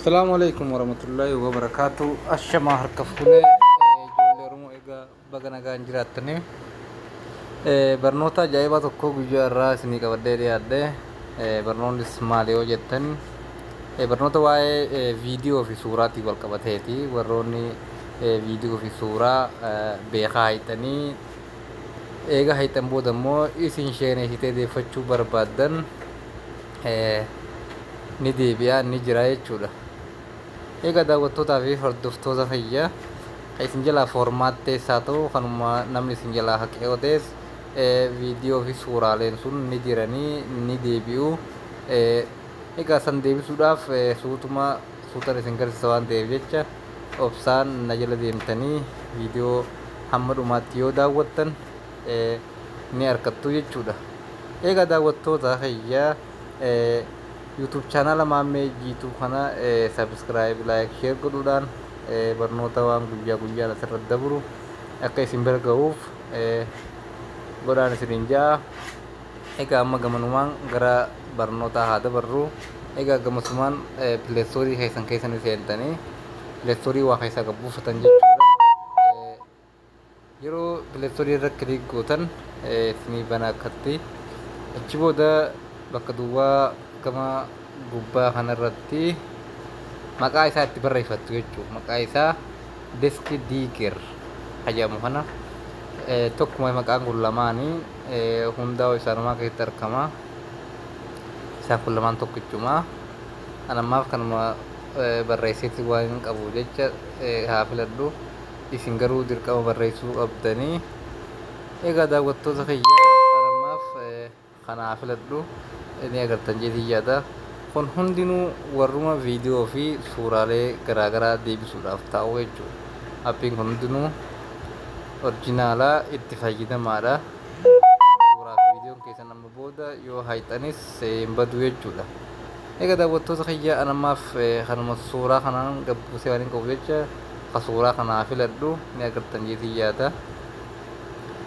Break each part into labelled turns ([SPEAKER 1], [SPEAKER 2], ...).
[SPEAKER 1] Asalaamu alaikum warahmatullahi wabarakaatu. Ashamaa harka fuunee ijoollee Oromoo, egaa baga nagaan jiraattanii. Barnoota ajaa'ibaa tokko guyyaa irraa isinii qabadhee dhiyaadhe. Barnoonnis maali yoo jettan, barnoota waa'ee viidiyoo fi suuraatiin wal qabateeti. Warroonni viidiyoo fi suuraa beekaa hayxanii, eega hayxan booda immoo isin sheeneessitee deeffachuu barbaaddan, ni deebi'a, ni jira jechuudha. Egaa daawwattootaa fi hordoftoota kiyya, kan isin jalaa foormaattees haa ta'u, kanuma namni isin jalaa haqee yoo ta'es, viidiyoo fi suuraaleen sun ni jiranii, ni deebi'u. Egaa san deebisuudhaaf suutuma suutan isin garsiisa waan ta'eef jecha, obsaan na jala deemtanii viidiyoo hamma dhumaatti yoo daawwattan ni argattu jechuudha. Egaa daawwattoota kiyya, YouTube chaanaala Maammee Jiituu kana subscribe, like, share godhuudhaan barnoota waan guyyaa guyyaan asirratti dabru akka isin bira ga'uuf godhaan isiniin ja'a. Egaa amma gamanumaan gara barnootaa haa dabarru. Egaa gamasumaan Play Store keessan keessa ni seentanii, Play Store waa keessaa gad buufatan jechuudha. Yeroo Play Store irra click gootan isinii bana akkatti. Achi booda bakka duwwaa gama gubbaa kanarratti maqaa isaa itti barreeffattu jechuudha. Maqaa isaa DiskDigger jedhamu kana, tokkuma maqaan kun lamaanii hundaa'u isaanumaa keessatti argama. Isaan kun lamaan tokkichuma. An ammaaf kanuma barreesseetti waan hin qabu jecha haa filadhu. Isin garuu dirqama barreessuu qabdanii. Egaa daawwattoota kiyya, an ammaaf kana haa filadhu, ni agartan jeetiin yaada. Kun hundinuu warruma viidiyoo fi suuraalee garaagaraa deebisuudhaaf taa'u jechuudha. Appiin kun hundinuu orjinaalaa itti fayyadamaadha. Suuraa fi viidiyoon keessan amma booda yoo hayxanis hin badu jechuudha. Egaa daawwattoota kiyya, an ammaaf kanuma suuraa kanaan gabbuusee waan hin qabu jecha, ka suuraa kana haa filadhu, ni agartan jeetiin yaada.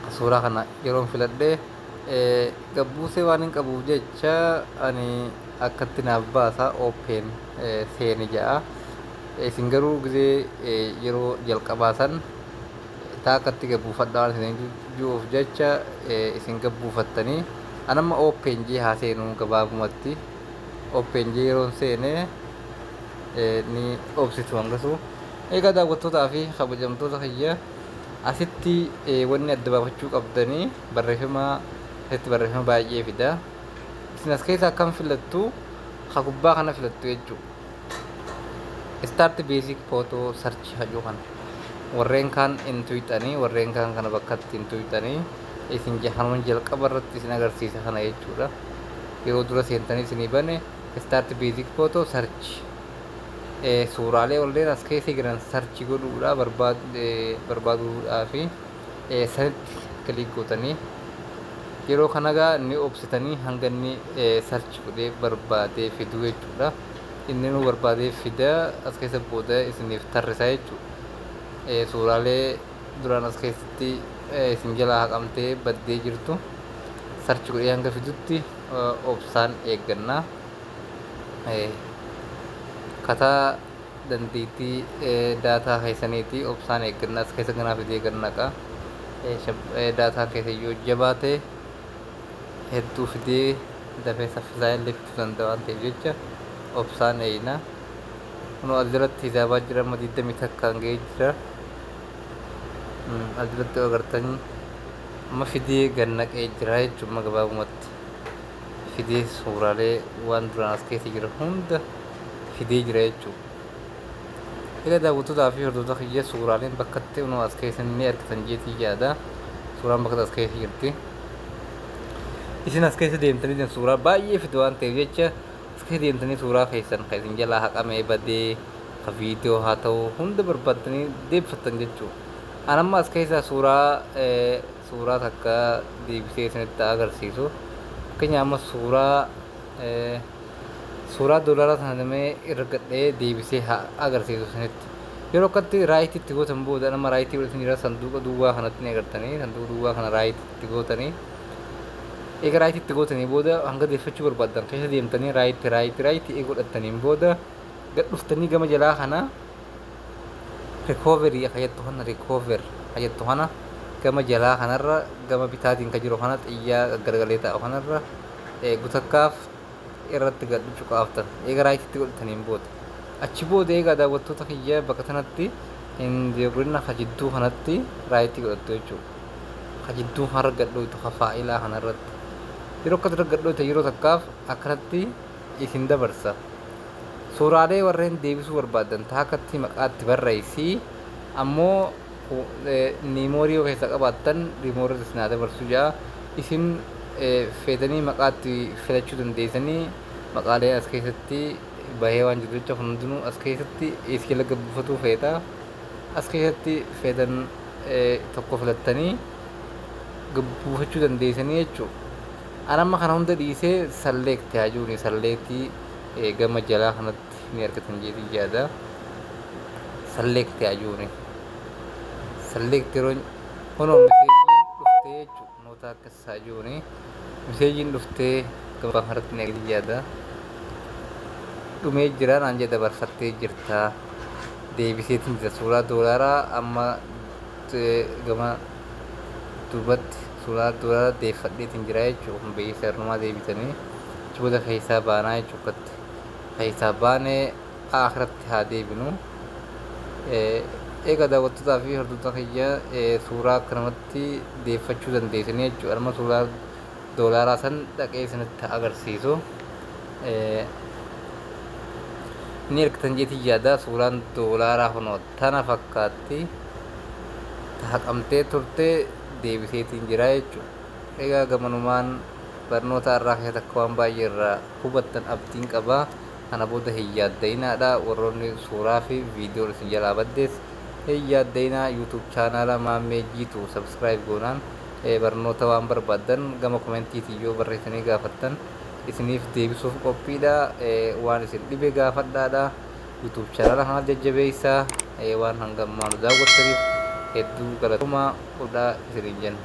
[SPEAKER 1] Ka suuraa kana yeroon filadhe gabbuusee waan hin qabuuf jecha, ani akkatti naaf baasa, open seeni ja'a. Isin garuu gizee yeroo jalqabaa san taa akkatti gabbuufadha waan isin jiruuf jecha isin gabbuufattanii. An amma open jee haa seenuu. Gabaabumatti open jee yeroon seene ni obsitu hangasu. Egaa daawwattootaa fi kabajamtoota kiyya, asitti wanni adda baafachuu qabdanii barreeffama, asitti barreeffama baay'ee fida. Isin as keessaa akkam filattu? Ka gubbaa kana filattu jechuudha. Start basic photo search hajuu kana. Warreen kaan hin tuyxanii, warreen kaan kana bakkatti hin tuyxanii. Isin kanuma jalqaba irratti isin agarsiisa kana jechuudha. Yeroo dura seentanii isinii bane, start basic photo search, suuraalee warreen as keessa jiran search godhuudha barbaaduudhaa fi sanitti click gootanii, yeroo kana gaa ni obsitanii hanga inni search godhee barbaadee fiduu jechuudha. Inni nu barbaadee fida, as keessa booda isiniif tarrisaa jechuudha. Suuraalee duraan as keessatti isin jalaa haqamtee baddee jirtu search godhee hanga fidutti obsaan eeggannaa. Kataa dandeettii daataa keessaniiti obsaan eeggannaa. As keessa ganaa fidee gannaqa. Daataa keessa yoo jabaate hedduu fidee dafee saffisaa illee fiduu danda'a waan ta'eef jecha obsaan eeyna. Kunoo as jalatti hisaabaa jira, amma 21n ga'ee jira. As jalatti agartanii amma fidee gannaqee jira jechuudha. Amma gabaabumatti fidee suuraalee waan duraan as keessa jira hunda fidee jira jechuudha. Egaa daawwattootaa fi hordoftoota kiyya, suuraaleen bakkatti kunoo as keessa ni argitan jeetii yaada. Suuraan bakka as keessa jirti. Isin as keessa deemtanii suuraa baay'ee fide waan ta'eef jecha, as keessa deemtanii suuraa keessan kan isin jalaa haqamee badee, ka viidiyoo haa ta'u, hunda barbaaddanii deebifattan jechuudha. An amma as keessa suuraa takka deebisee isinitti agarsiisu. Fakkeenyaaf amma suuraa doolaaraa sana damee irra gadhee deebisee haa agarsiisu isinitti. Yeroo akkatti right itti gootan booda, nama right godhatan jira, sanduuqa duwwaa kanatti ni agartanii, sanduuqa duwwaa kana right itti gootanii, eega right itti gootanii booda hanga deeffachuu barbaaddan keessa deemtanii right, right, right eega godhattaniin booda Gad dhuftanii gama jalaa kana recovery ka jettu kana, recover ka jettu kana, gama jalaa kanarra gama bitaatiin ka jiru kana, xiyyaa garagalee taa'u kanarra gutakkaaf irratti gad cuqaaftan. Eega rightitti godhataniin booda, achi booda, eegaa daawwattoota kiyya, bakka tanatti hin deeggarina, ka jidduu kanatti rightii godhattu jechuudha. Ka jidduu kanarra gad dhoytu, ka faayilaa kanarratti yeroo akkas irra gad dhoyte, yeroo takkaaf akkanatti isin dabarsa. Suuraalee warreen deebisuu barbaadan taakatti maqaatti barreessii, ammoo memory yoo keessa qabaattan memory isin haa dabarsu jaa. Isin feetanii maqaatti filachuu dandeessanii. Maqaalee as keessatti bahee waan jiru jecha, hundinuu as keessatti iskila gabbifatuu feeta. As keessatti feetan tokko filattanii gabbuufachuu dandeessanii jechuudha. An amma kana hunda dhiisee select haa jiruuni, selectii gama jalaa kanatti ni argatan jedhee yaada. Select haa jiruuni. Select yeroo kunoo messageiin dhuftee jechuudha. Noota akkas haa jiruuni. Messageiin dhuftee gama kanatti ni argatan yaada. Dhumee jira naan jedha, dabarfattee jirta. Deebiseetiin jira suuraa doolaaraa. Amma gama duubatti suuraa doolaaraa deeffadheetiin jira jechuudha. Kun beeksisa irrumaa deebitanii achi booda keessaa baanaa jechuudha. Akkatti keessaa baanee akhiratti haa deebinu. Egaa daawwattootaa fi hordoftoota kiyya, suuraa akkanumatti deeffachuu dandeessanii jechuudha. Amma suuraa doolaaraa san dhaqee isinitti agarsiisu. Ni argitan jeetii yaada. Suuraan doolaaraa kunoo tana fakkaatti, haqamtee turte, deebiseetiin jira jechuudha. Egaa gamanumaan barnoota irraa keessatti akka waan baay'ee irraa hubattan abdiin qaba. Kana booda hin yaadda'inaadha. Warroonni suuraa fi viidiyoon isin jalaa baddees hin yaadda'inaa. YouTube channela Maammee Jiitu subscribe goonaan barnoota waan barbaaddan gama commentiitiin yoo barreessanii gaafattan isiniif deebisuuf qophiidha. Waan isin dhibe gaafadhaadha. YouTube channela kana jajjabeessaa. Waan hanga ammaa nu daawwattaniif hedduu galatoomaa, godhaa isiniin jenna.